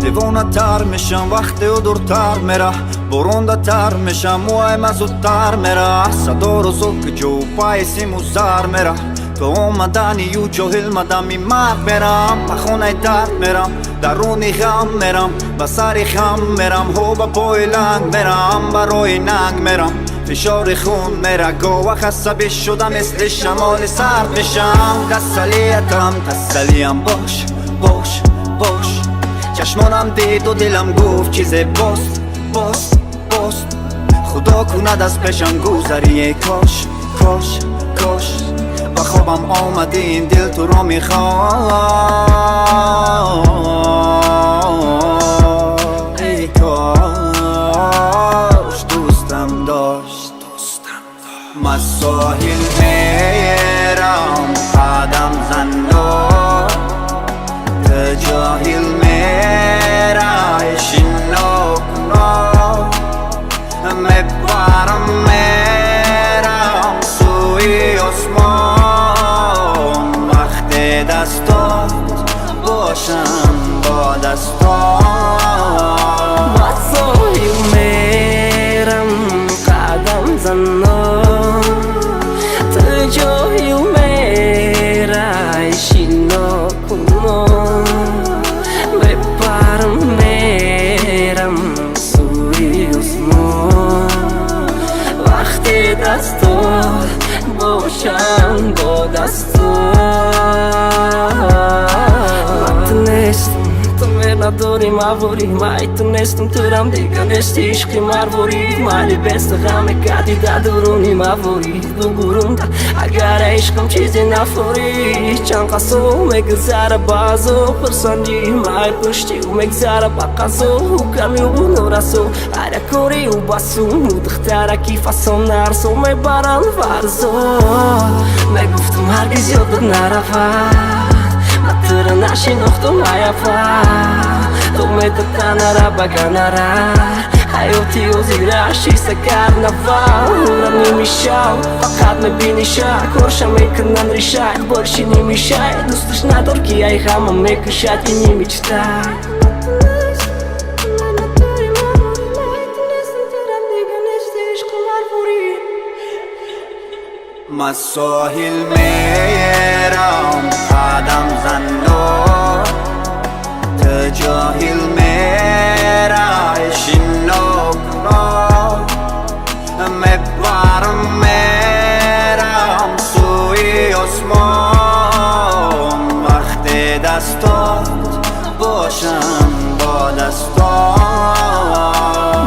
Девонатар мешам, вақте ӯ дуртар мера, борондатар мешам, мӯайма зудтар мера, садоро зук ҷо пайи симу зар мера. То омадани ӯ ҷоҳил мадами марг мерам, ба хонаи дард мерам, даруни ғам мерам, ба сари хам мерам, ҳо ба пои ланг мерам, барои нанг мерам, фишори хун мера, говах асабӣ шуда, мисли шамоли сард мешам. Касалиятам, тасаллиям бош, бош, бош. Чашмонам диду дилам гуфт, чизе бост, бост, бост. Худо кунад, аз пешам гузарие, кош, кош, кош. Ба хобам омадӣ, ин дил туро мехоҳ. Эй кош дӯстам дошт. Ма соҳил мерам, қадам зано, ту ҷоҳил мерай, шино куно. Мепарам, мерам сӯи осмон, вақте дастот бошам бо дастон. Ба соҳил мерам, қадам занон, ту ҷоҳил мерай, шино кунон. Мепарам, мерам сӯи осмон, вақте дастот бошам бо дастон. Ман ту нестам, ту надорӣ маворӣ, май ту нестам, турам дига нести ишқи марворӣ. Майли беста ғаме кади да дуруни маворӣ бугурунда, агар ишқам чизе нафорӣ. Чанд қасо мегузара, баъзо хурсандӣ май пушти ӯ мегузара ба қазо. Ҳуками ӯ норасо, ҳар як кори ӯ басу, духтараки фасон нарсо мебаранд варзо. Мегуфтум, ҳаргиз ёдат наравад, ма туро нашинохтум, аяфа. Ту метатанара ба ганара, ҳаёти озира шиста карнавал. Ура нимишав, фақат мебиниша, корша мекунан риша, больше не мешай. Дӯсташ надор, ки ай ғама мекушад и не мечтай. Ма соҳил мерам, қадам зано, ту ҷоҳил мерай, шино куно. Мепарам, мерам сӯи осмон, вақте дастот бошам бо дастон.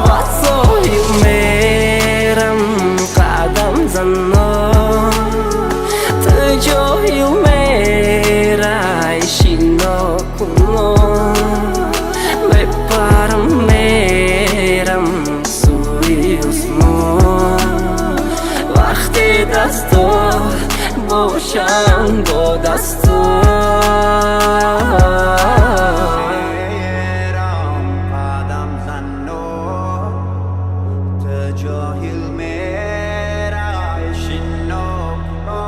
Ба соҳил мерам, қадам занон, ту ҷоҳил мерай, шино кунон. Мепарам, мерам сӯи осмон, вақте дастот бошам бо дастон. Мерам, қадам зано, ту ҷоҳил мерай, шино куно.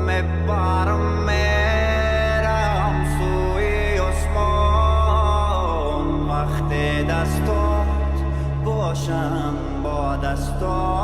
Мепарам, мерам сӯи осмон, вақте дастот бошам бо дастон.